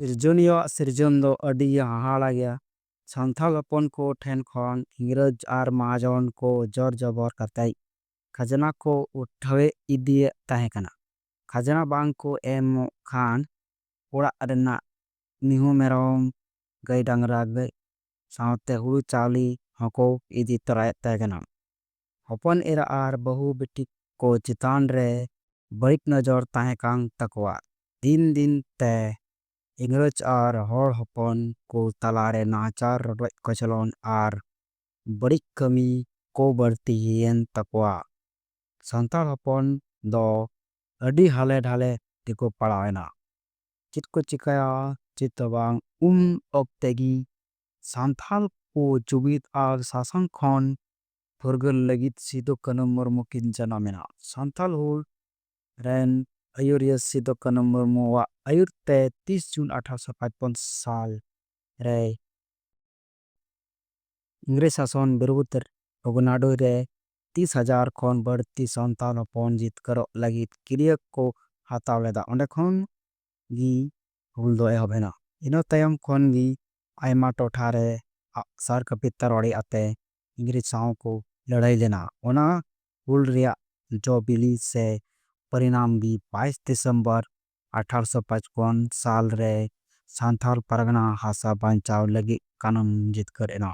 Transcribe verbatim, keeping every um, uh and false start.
ᱥᱤᱨᱡᱚᱱᱤᱭᱟᱹᱣᱟᱜ ᱥᱤᱨᱡᱚᱱ ᱫᱚ ᱟᱹᱰᱤ ᱦᱟᱦᱟᱲᱟ ᱜᱮᱭᱟ᱾ ᱥᱟᱱᱛᱟᱲ ᱦᱚᱯᱚᱱ ᱠᱚ ᱴᱷᱮᱱ ᱠᱷᱚᱱ ᱤᱝᱨᱮᱡᱽ ᱟᱨ ᱢᱟᱦᱟᱡᱚᱱ ᱠᱚ ᱡᱚᱨ ᱡᱚᱵᱚᱨ ᱠᱟᱛᱮ ᱠᱷᱟᱡᱽᱱᱟ ᱠᱚ ᱩᱴᱷᱟᱹᱣᱮᱫ ᱤᱫᱤᱭᱮᱫ ᱛᱟᱦᱮᱸ ᱠᱟᱱᱟ᱾ ᱠᱷᱟᱡᱽᱱᱟ ᱵᱟᱝ ᱠᱚ ᱮᱢᱚᱜ ᱠᱷᱟᱱ ᱚᱲᱟᱜ ᱨᱮᱱᱟᱜ ᱢᱤᱦᱩ ᱢᱮᱨᱚᱢ, ᱜᱟᱹᱭ ᱰᱟᱝᱨᱟ, ᱜᱟᱹᱭ ᱥᱟᱶᱛᱮ ᱦᱩᱲᱩ ᱪᱟᱣᱞᱮ ᱦᱚᱸᱠᱚ ᱤᱫᱤ ᱛᱚᱨᱟᱭᱮᱫ ᱛᱟᱦᱮᱸ ᱠᱟᱱᱟ᱾ ᱦᱚᱯᱚᱱ ᱮᱨᱟ ᱟᱨ ᱵᱟᱹᱦᱩ ᱵᱤᱴᱤ ᱠᱚ ᱪᱮᱛᱟᱱ ᱨᱮ ᱵᱟᱹᱲᱤᱡ ᱱᱚᱡᱚᱨ ᱛᱟᱦᱮᱸ ᱠᱟᱱ ᱛᱟᱠᱚᱣᱟ᱾ ᱫᱤᱱ ᱫᱤᱱ ᱛᱮ ᱤᱝᱨᱮᱡᱽ ᱟᱨ ᱦᱚᱲ ᱦᱚᱯᱚᱱ ᱠᱚ ᱛᱟᱞᱟᱨᱮ ᱱᱟᱦᱟᱪᱟᱨ, ᱨᱚᱰᱚᱡ ᱠᱚᱪᱞᱚᱱ ᱟᱨ ᱵᱟᱹᱲᱤᱡ ᱠᱟᱹᱢᱤ ᱠᱚ ᱵᱟᱹᱲᱛᱤᱭᱮᱱ ᱛᱟᱠᱚᱣᱟ᱾ ᱥᱟᱱᱛᱟᱲ ᱦᱚᱯᱚᱱ ᱫᱚ ᱟᱹᱰᱤ ᱦᱟᱞᱮ ᱰᱷᱟᱞᱮ ᱨᱮᱠᱚ ᱯᱟᱲᱟᱣ ᱮᱱᱟ᱾ ᱪᱮᱫ ᱠᱚ ᱪᱤᱠᱟᱹᱭᱟ, ᱪᱮᱫ ᱦᱚᱸ ᱵᱟᱝ᱾ ᱩᱱ ᱚᱠᱛᱮ ᱜᱮ ᱥᱟᱱᱛᱟᱲ ᱠᱚ ᱡᱩᱢᱤᱫ ᱟᱨ ᱥᱟᱥᱚᱱ ᱠᱷᱚᱱ ᱯᱷᱩᱨᱜᱟᱹᱞ ᱞᱟᱹᱜᱤᱫ ᱥᱤᱫᱩ ᱠᱟᱹᱱᱦᱩ ᱢᱩᱨᱢᱩ ᱠᱤᱱ ᱡᱟᱱᱟᱢ ᱮᱱᱟ᱾ ᱥᱟᱱᱛᱟᱲ ᱦᱩᱞ ᱨᱮᱱ ᱟᱹᱭᱩᱨᱤᱭᱟᱹ ᱥᱤᱫᱩ ᱠᱟᱹᱱᱦᱩ ᱢᱩᱨᱢᱩᱣᱟᱜ ᱟᱹᱭᱩᱨ ᱛᱮ ᱛᱤᱥ ᱡᱩᱱ ᱟᱴᱷᱟᱨᱚᱥᱚ ᱯᱟᱸᱪᱯᱚᱱ ᱥᱟᱞ ᱨᱮ ᱤᱝᱨᱮᱡᱽ ᱥᱟᱥᱚᱱ ᱵᱤᱨᱩᱫᱷ ᱨᱚᱜᱷᱩᱱᱟᱰᱩ ᱨᱮ ᱛᱤᱥ ᱦᱟᱡᱟᱨ ᱠᱷᱚᱱ ᱵᱟᱹᱲᱛᱤ ᱥᱟᱱᱛᱟᱲ ᱦᱚᱯᱚᱱ ᱡᱤᱛᱠᱟᱹᱨᱚᱜ ᱞᱟᱹᱜᱤᱫ ᱠᱤᱨᱭᱟᱹ ᱠᱚ ᱦᱟᱛᱟᱣ ᱞᱮᱫᱟ᱾ ᱚᱸᱰᱮ ᱠᱷᱚᱱ ᱜᱮ ᱦᱩᱞ ᱫᱚ ᱮᱦᱚᱵ ᱮᱱᱟ᱾ ᱤᱱᱟᱹ ᱛᱟᱭᱚᱢ ᱠᱷᱚᱱ ᱜᱮ ᱟᱭᱢᱟ ᱴᱚᱴᱷᱟ ᱨᱮ ᱟᱜᱼᱥᱟᱨ ᱠᱟᱹᱯᱤ ᱛᱟᱨᱣᱟᱲᱤ ᱟᱛᱮ ᱤᱝᱨᱮᱡᱽ ᱥᱟᱶ ᱠᱚ ᱞᱟᱹᱲᱦᱟᱹᱭ ᱞᱮᱱᱟ᱾ ᱚᱱᱟ ᱦᱩᱞ ᱨᱮᱭᱟᱜ ᱡᱚ ᱵᱤᱞᱤ ᱥᱮ ᱯᱚᱨᱤᱱᱟᱢ ᱜᱮ ᱵᱟᱭᱤᱥ ᱰᱤᱥᱮᱢᱵᱚᱨ ᱟᱴᱷᱟᱨᱚᱥᱚ ᱯᱟᱸᱪᱯᱚᱱ ᱥᱟᱞ ᱨᱮ ᱥᱟᱱᱛᱟᱲ ᱯᱟᱨᱜᱟᱱᱟ ᱦᱟᱥᱟ ᱵᱟᱧᱪᱟᱣ ᱞᱟᱹᱜᱤᱫ ᱠᱟᱹᱱᱩᱱ ᱡᱤᱛᱠᱟᱹᱨ ᱮᱱᱟ᱾